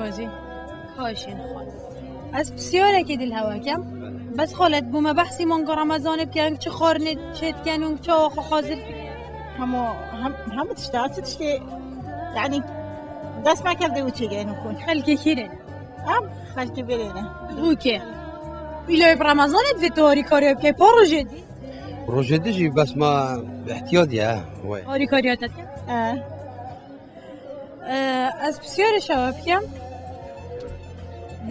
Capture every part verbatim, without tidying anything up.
Xwezî. Kaşên xwe. Ez pisyarekê dil hewa kem. Bes xalet bû me behsî manga Remezanê bikin, çi xwarinê çê dikin û çawa xwe hazir dikin. Hemû, hem, hemû tiştê, her çi tiştê, yani, dest me kevde û çêgeyên xwe. Xelkê kî re? Em xelkê vê rê ne. Bûkê. Îlo bi Remezanê divê tu harîkariya bikey, pa rojê dî? Rojê dî jî bes ma ihtiyat ye, he, wê. Harîkariya te dike? E. Ee, ez pisyarê şewe bikem.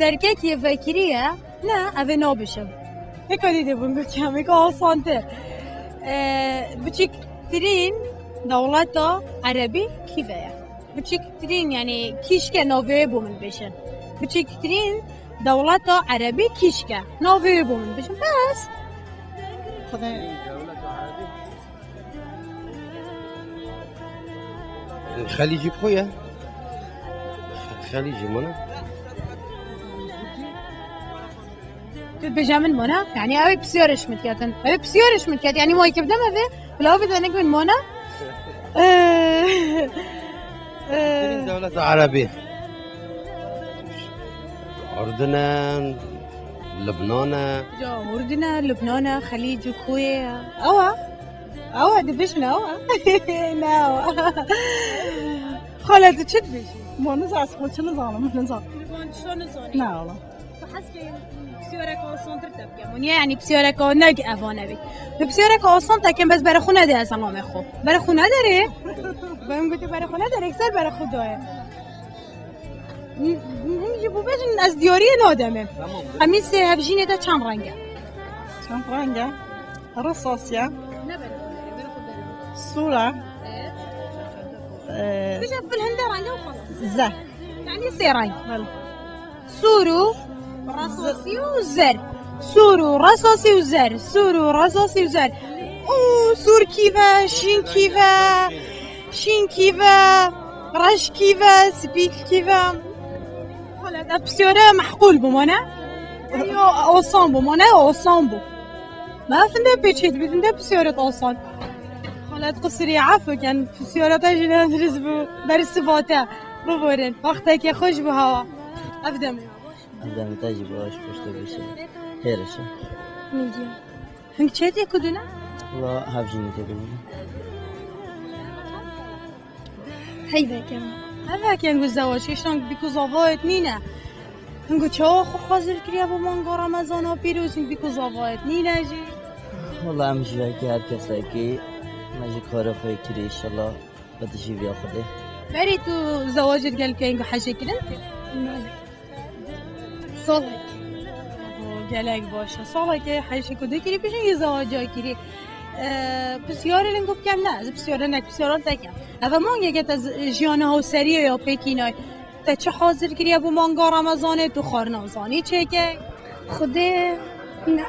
Derkekî vekirî ye. Ne, ev ê nabişim. Hêka dî dê bûn gotiya me, hêka asantir. Ee, biçîktirîn dewleta erebî kîve ye? Biçîktirîn, yani kîşke navê wê bû min bêjin. Biçîktirîn dewleta erebî kîşke. Navê wê bû min bêjin. Bes. Xwedê Xelîcî xwe ye. Xelîcî mana. Tu dibêje min mana? Yani ew ê pisyarê ji min diketin. Ew ê pisyarê ji min diket. Yani wayke bide me vê. Bila bide nek min mana. Ee, ee. Dewleta Erebî. Urdun e, Libnan e. Ya Urdun e, Libnan e, Xelîc û Kuwê ye. Ew e. Ew e, dibêjin ew e. Ne ew e. Xala, tu çi dibêjî? Ma niza, ez xwe çi nizanim, niza. Tu van tişta nizanî? Ne wala. Tu hez ke pisyareka asantir te bikem. Niye yani pisyareka ne evan e bî? Tu pisyareka asan te kem, bes bere xwe nede ez elamê xwe. Bere xwe nederê. Ben gote bere xwe nederê, ser bere xwe daye. Hûn jî bibêjin, ez diyariyê nademê. Tamam. Qemîsê hevjînê te çend reng e? Çend reng e? Risas e. Ne berê xwe berê, berê xwe berê. Sûr e. Ee? Ee, Bêje fil hinde reng e û xelas. Zer. Yani sê reng. Belê. Sûr û resasî û zer. Sûr û resasî û zer. Sûr û resasî û zer. Û sûr kîve, şîn kîve. Şîn kîve, reş kîve, spî kîve. Xalet, ev pisyare mehqûl bû, ma ne? Yo, osan bû, ma ne? Osan bû. Ma finde pêçê dibî, finde pisyare osan. Xalet, qisirî, efû ken, pisyare te jî ne dirist bû. Ber siva te. Biborin. Wexteke xweş bû hewa. Ev demê. Ev demê te jî baş, pişt bişe. Hêrişe. Medya. Hing çê tê kudune? La hevjînê tê kudune. Heyveke. Heveke hingo zewac, hêştan bîku zavayet nîne. Hingo çawa xwe hazir kiriye bo manga Remezana pîroz, hing bîku zavayet nîne jî. Wala em jî wekî her kesekî, me jî karê xwe kiriye, înşallah bi dijî viya Xwedê. Berî tu zewacê digel ke hingo hejê kirin? Belê. Salek. O, gelek baş e. Salekê hejê ku dikirî, piştî yê zewaca kirî. Ee, pisyarê lingo bikem ne, ez pisyara nek, pisyara te kem. Eve mangeke te z-, jiyana hawseriyê ya pêkînay. Te çi hazir kiriye bo manga Remezanê, tu xwarina zanî çêke? Xwedê ne.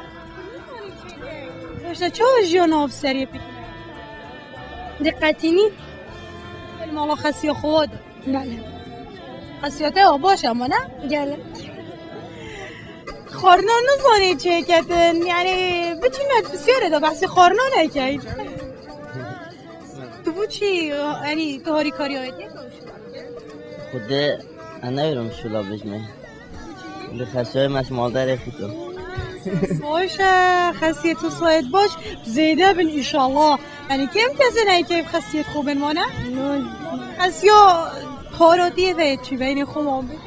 Baş e, çawa jiyana hawseriyê pêkînay? Diqetînî. Mala xesiya xwe de. Belê. Xesiyete o baş e, ama ne? Gelek. Xwarina nizanî çêketin. Yani biçîne pisyarê de behsê xwarina nekey. Tu bu çi, yani tu harîkariya wê tê? Xwedê, ez newêrim şûla bijmê. Li xesiyê me ji maldarê xîtin. Baş e, xesiyê tu sayet baş. Zêde bin inşallah. Yani kêm kesê neyê keyf xesiyet xwe bin, ma ne? Xesiya parotiyê ve çi beynê xwe man bin.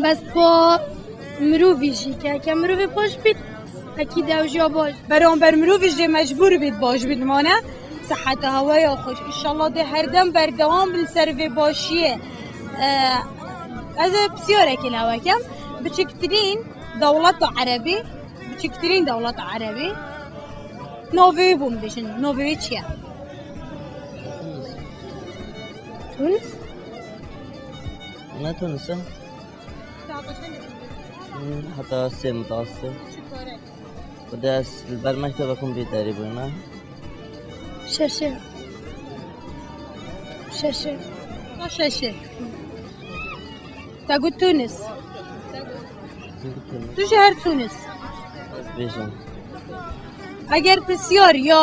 Bes pa mirovî jî ke, ke mirovê baş bît, ekî dew jî ya baş. Beramber mirovî jî mecbûr bît baş bît, ma ne? Siheta hewaya xweş. Înşallah dê herdem berdewam bin ser vê başiyê. Ee, ez ê pisyarekê li hewe kem. Biçiktirîn dewleta erebî, biçiktirîn dewleta erebî. Navê wê bû min bêjin. Navê wê çi ye? Tunis? Ne Tunis e? Heta sê mutawesît. Çi kare? Xwedê ez li ber mekteba komputerê bûme. Şeşê. Şeşê. Ha, şeşê. Te got Tunis. Tu ji her Tunis. Bêjim. Eger pisyar ya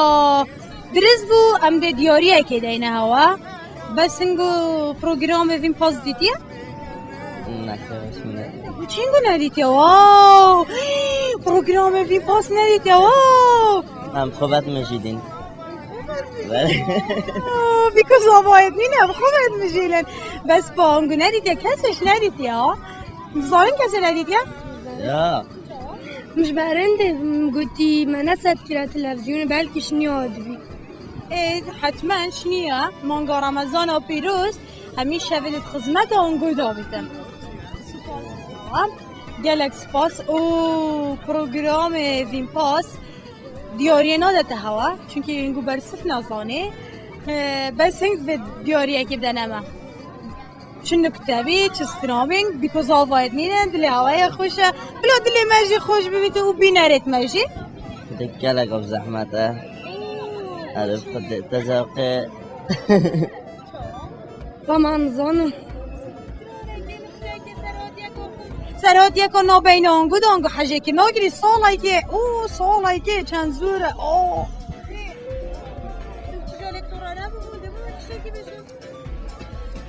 dirist bû, em dê diyariyekê deyne hewa. Bes hingo programê vîn pas dîtiye? Nexwe, hoş mine. Çingu nedîtiye? Wow! Programê Vîn Pas nedîtiye? Wow! Em xwe vedimijînin. Because avayet nîne, em xwe vedimijînin. Bes pa angu nedîtiye, kesê ji nedîtiye. Zanin kesê nedîtiye? Ya. Min ji berên de gotî me nesetkire televîzyonê, belkî şiniya dibî. Ê, hetmen şiniya. Manga Remezana pîroz, hemî şevê di xizmeta ango de bîtin. Gelek spas û programê Vîn Pas diyariyê nade te hewa, çunkî hingu bersif nazanê. Ê, bes hing vê diyariyekê bide ne me. Çi nukte bî, çi stranbîn, because avayet nîne, dilê hewaya xweş e. Bila dilê me jî xweş bibîte û bînerêt me jî. Xwedê gelek ev zehmet e. Erê Xwedê te zewqê. Tamam, zanim. Serhatiyeko nabeyne angu de angu hecekî nagirî salekê. Û salekê çend zor e. Oh.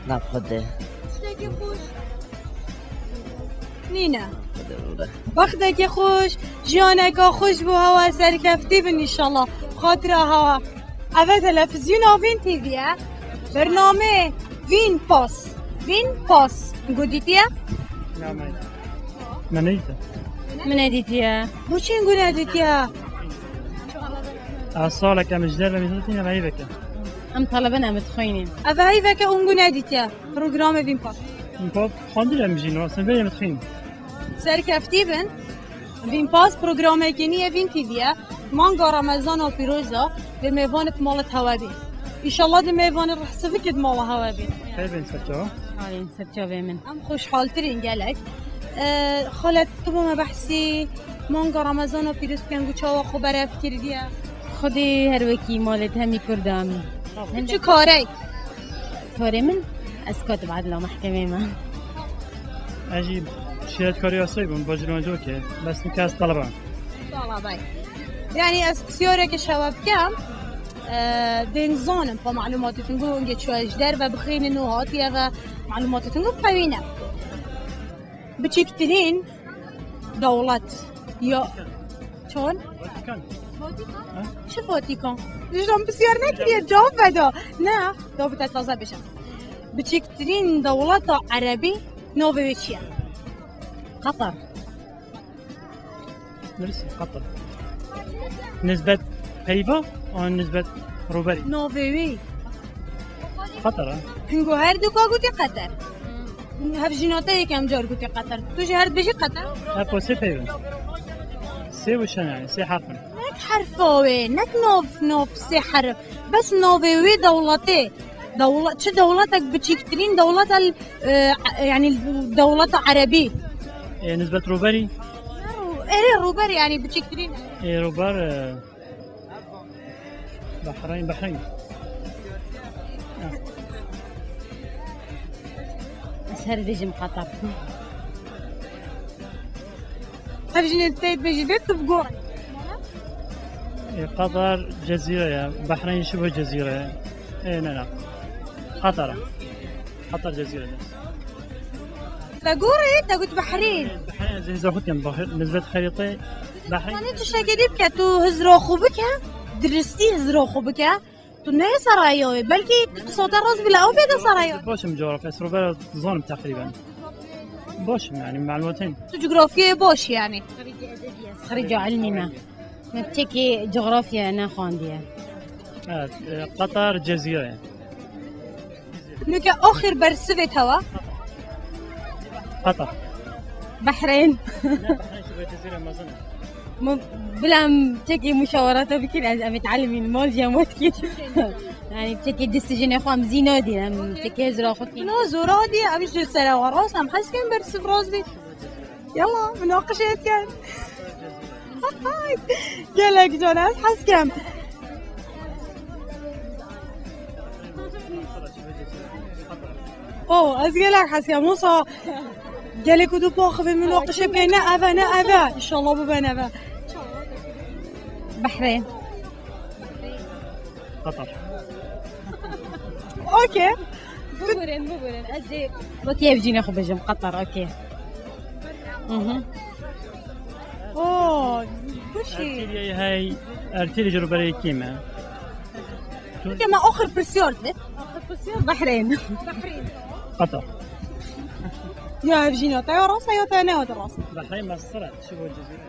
Na Xwedê. Tiştekî xweş. Nîne. Xwedê bûre. Bextekî xweş, jiyaneka xweş bû hewa serkeftî bin înşallah. Xatira hewa. Eve televîzyona Vîn T V ye. Bername Vîn Pas. Vîn Pas. Gudîtiye? Na me. Me neydi? Min nedîtiye. Bo çi hingu nedîtiye? A salek em ji derve mîzin tîne me veke. Em talibin em dixwînin. Eve heyveke hingu nedîtiye. Programê Vîn Pas. Vîn Pas xwendî em jî, no, sen vê em dixwînin. Serkeftî bin. Vîn Pas programekê nî ye Vîn T V ye. Manga Remezana pîroz e. Dê mêvanik malet hewe bî. Înşallah dê mêvanik rehsivikê di mala hewe bî. Xêr bin serçawa. Alîn serçavê min. Em xweşhaltirîn gelek. Ee, Xalet, tu bo me behsî manga Remezana pîroz bikin ku çawa xwe berev kirdiye. Xwedê her wekî malê te hemî Kurda em. Çi karey? Karê min, ez katib edla mehkemê me. Ez jî şikayetkarê yasayî bûm, bacî Lancokê. Bes nika ez talebe. Talebe. Yani ez pisyareke şewe bikem. E, dên zanim pa malûmatê tun go hingê çûye ji derve bixînin û hatiye ve malûmatê tun go qewî ne. Biçîktirîn dewlet ya çon? Vatikan. Vatikan? Ha? Çi Vatikan? Ji wan pisyar nekiriye, cevap veda. Ne, da bite taze bêje. Biçîktirîn dewleta erebî navê wê çi ye? Qatar. Neresi? Qatar. Nisbet peyva, an nisbet rûberî? Navê wî. Qatar ha? Hingo her du ka gotî Qatar. Hev jîna te yekem car gotî Qatar. Tu jî her dibêjî Qatar? Hep o sê peyvin. Sê wişen yani, sê herfin. Nek herfa wê, nek nav, nav sê herf. Bes navê wê dewletê. Dewle-, çi dewletek biçîktirîn dewleta, e, yani dewleta erebî. E, nisbet rûberî? Erê rûber yani biçîktirîn. E, rûber, e, Bahreyn, Bahreyn. Ez her dibêjim Qatar. Ev jî ne tê bêjî dê tu bigor. E, Qatar cezîre ye. Bahreyn şibe cezîre ye. E, ne, ne. Qatar e. Qatar cezîre ye. Te gorê, te got Behrîn. Behrîn, ez hêza xwe dikim, Behr-, nisbet xerîtê Behrîn. Yanî tiştekê dî bike, tu hizra xwe bike, diristî hizra xwe bike. Tu neyê seraya wê, belkî qisa te rast bile, ew bê de seraya wê. Baş im coğrafya, ez rûbera zanim teqrîben. Baş im yani, malûmatên. Tu coğrafyayê baş yani. Xerîca ilmî me. Me çekî coğrafya nexwandiye. Evet, e, Qatar cezîre ye. Nuke axir bersivê tewa. Qatar. Behrên. Ne, Behrên şibe cezîre mezin e. Mu-, bila em çekî muşawerata bikin, ez, em ê telimîn, mal jî em wet kî. Yani çekî decisionê xwe em zî nadîn, em çekî hizra xwe kî. No, zora dî, em ji sere wa rast, em hez kin bersiv rast bî. Yalla, munaqişe dikin. Gelek can ez hez kem. Oh, ez gelek hez kem. Wisa gelek û du paxivê munaqişe bike. Ne eve, ne eve. İnşallah bu ben eve. Behrê. Qatar. Okey. Bibûrin, bibûrin. Ez ê wekî evcînê xwe bijim, Qetar, okey. Mhm. Oo, bu şey. Ertîriyê hey, Ertîrî ji rûberê kî me? Kema oxir pirsiyar dibê. Oxir pirsiyar Bahreyn. Qetar. Ya evjîna te ya rast e ya te ne ya te rast. Bahreyn mestir e, çi bo Cezîre?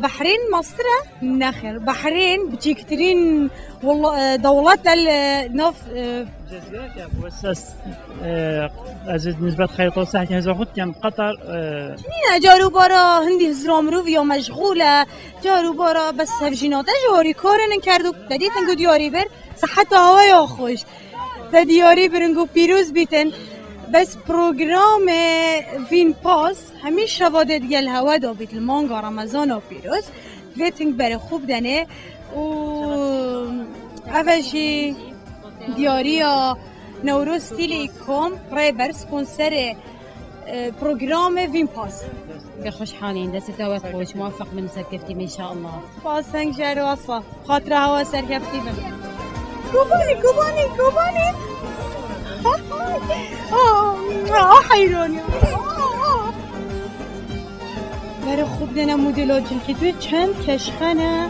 Bahreyn mestir e? Nexêr. Bahreyn biçîktirîn wela-, e, dewlet e li nav, e, Cezîre ke bu ses, e, ez nisbet xeyr to sehke heza xut kem Qetar, e, Nîne, car û bara hindî hizra mirov ya meşxûl e. Car û bara bes hevjîna te ji harî karên kerdû. Te dîtin ku diyarî bir, seheta hewa ya xweş. Te diyarî birin ku pîroz bîtin. Bes programê Vîn Pas hemî şeva dê digel hewe da bît li manga Remezana pîroz. Vê ting berê xwe bidenê û ev e jî diyariya Newroz Telecom, rêber, sponserê, e, programê Vîn Pas. Bi xweşhalîn, destê te wek xweş, muwefeq bin, serkeftî bin, înşallah. Spas, heng ji Erwasa. Xatira hewa serkeftî bin. Kobanî, Kobanî, Kobanî. Ah, ah, heyran ya. Ah, ah. Berê xwe bidene modela cilkê tu çend keşxene.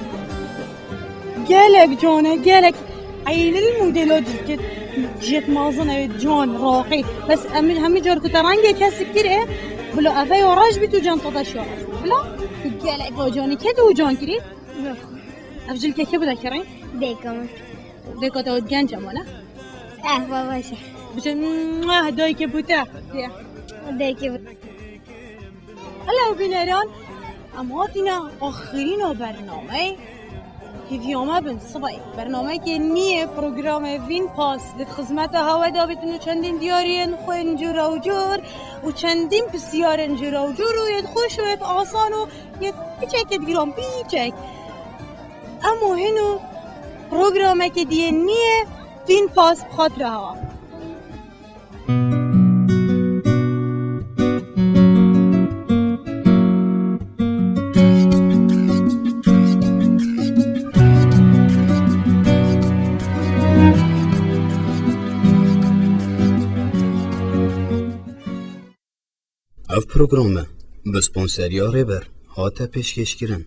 Gelek can e, gelek. Eynî modela cilkê jêt mazin ew can, raxî. Bes em hemî car ku te rengê kesik kir e, bila eve ya reş bî tu can te de şiya reş. Bila tu gelek o canî ke tu can kirî. Ev cilkekê bide kerê? Dêka min. Dêka te ot genc e mala? Eh, baba şey. Biçin, muah, dayke bû te. Ya. Dayke bû. Hello bîneran. Em hatîne axirîna bernameyê. Hêviya me bin sibay. Bernameyekê nî ye, programê Vîn Pas. Li xizmeta hewe da bîtin û çendîn diyariyên xwe yên cûra û cûr û çendîn pisyarên cûra û cûr û yê xweş û yê asan û yê piçekê giran, piçek. Em û hin û programekê diyê nî ye, Vîn Pas bi xatira hewa. Ev program e bi sponseriya Rêber hate pêşkêşkirin.